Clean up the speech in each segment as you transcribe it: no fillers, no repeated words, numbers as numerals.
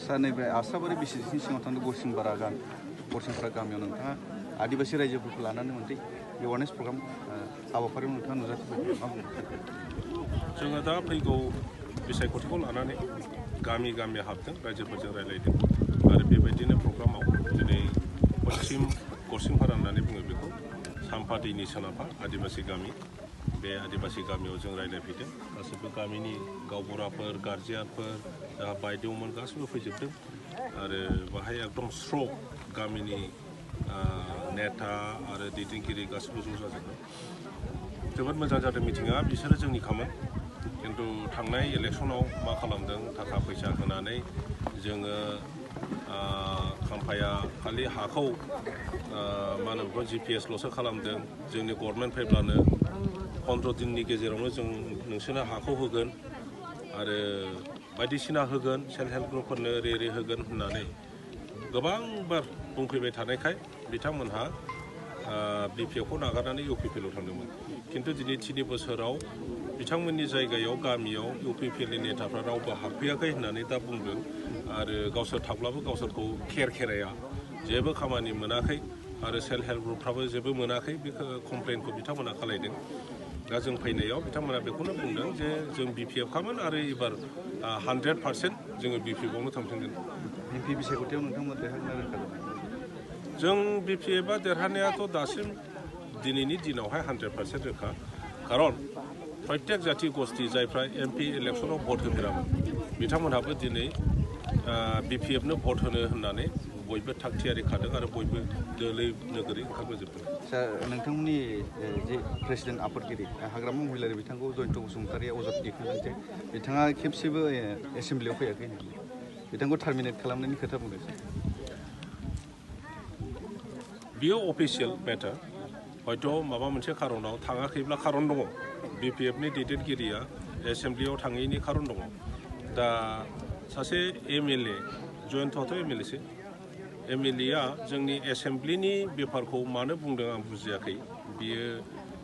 सानैबे आसाबारि बिसिनि सिङाव थांनो गरसिंपारा गामियाव नोंथाङा आदिबासि रायजोफोरखौ लानानै मोनसे एवारनेस प्रग्राम हाबाफारियाव नोंथाङा नुजाथिफैबाय मा बुंनो? जोङो दा फैगौ बिसायख'थिखौ लानानै गामि गामि हाबदों, रायजोफोरजों रायज्लायदों आरो बेबायदिनो प्रग्रामाव दिनै पश्चिम गरसिंपारा होननानै बुङो बेखौ साम्फा दैनि सोनाबहा आदिबासि गामि, बे आदिबासि गामियाव जों रायज्लायफैदों। गासैबो गामिनि गावबुराफोर, गारजियानफोर, जोंहा बायदेवमोन गासैबो फैजोबदों आरो बाहाय एकदम स्र' गामिनि नेता आरो दैदेनगिरि गासैबो ज' जाजोबदों। जोबोद मोजां जादों मिटिङा, बिसोरो जोंनिखामोन। खिन्थु थांनाय इलेक्सनाव मा खालामदों, थाखा फैसा होनानै जोङो खाम्फाया खालि हाखौ मा होनो बेखौ GPSल'सो खालामदों। जोंनि गभर्नमेन्ट फैब्लानो 15 दिननि गेजेरावनो जों नोंसोरनो हाखौ होगोन आरो बायदिसिना होगोन, सेल्फ हेल्प ग्रुपफोरनो ओरै होगोन होननानै गोबां बार बुंफैबाय थानायखाय बिथांमोनहा BPFखौ नागारनानै UPPल' थांदोंमोन। खिन्थु दिनै 3 बोसोराव बिथांमोननि जायगायाव गामियाव UPPनि नेताफ्रा रावबो हाबफैयाखै होननानै दा बुंदों आरो गावसोर थाब्लाबो गावसोरखौ खेराया, जेबो खामानि मोनाखै आरो सेल्फ हेल्प ग्रुपफ्राबो जेबो मोनाखै, बे कमप्लेनखौ बिथांमोना खालायदों। दा जों फैनायाव बिथांमोना बेखौनो बुंदों जे जों BPFखामोन आरो एबार 100% जोङो BPFआवनो थांफिनगोन। MP बिसायख'थियाव नोंथांमोना देरहागोन रोखा जादों? जों BPFआ देरहानायाथ' दासिम दिनैनि दिनावहाय 100% रोखा, खारन प्रत्येक जाथि गस्थि जायफ्रा MP इलेक्सनाव भट होफेरामोन बिथांमोनहाबो दिनै BPFनो भट होनो होननानै बयबो थाग थियारि खादों आरो बयबो दोलै नोगोरै ओंखारबोजोबदों। सार, नोंथांमोननि जे प्रेसिडेन्ट आफादगिरि हाग्रामा महिलारि बिथांखौ जयन्त बसुमतारिया अजद दैखांदों जे बिथाङा खेबसेबो एसेम्ब्लियाव फैयाखै होननानै बिथांखौ टार्मिनेट खालामनायनि खोथा बुंदों। बियो अफिसियेल मेटार, हयथ' माबा मोनसे खारनाव थाङाखैब्ला खारन दङ। BPFनि दैदेनगिरिया एसेम्ब्लियाव थाङैनि खारन दङ। दा सासे MLA, जयन्तआथ' MLAसो, MLAया जोंनि एसेम्ब्लिनि बेफारखौ मानो बुंदों आं बुजियाखै। बियो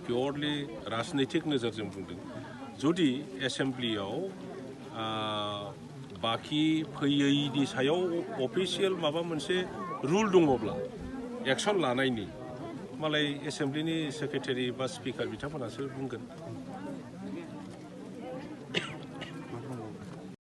पियरलि राजनैतिक नोजोरजों बुंदों। जुदि एसेम्ब्लियाव बाखि फैयैनि सायाव अफिसियेल माबा मोनसे रुल दङब्ला एक्सन लानायनि, मालाय एसेम्ब्लिनि सेक्रेटारि बा स्पिकार बिथांमोनासो बुंगोन।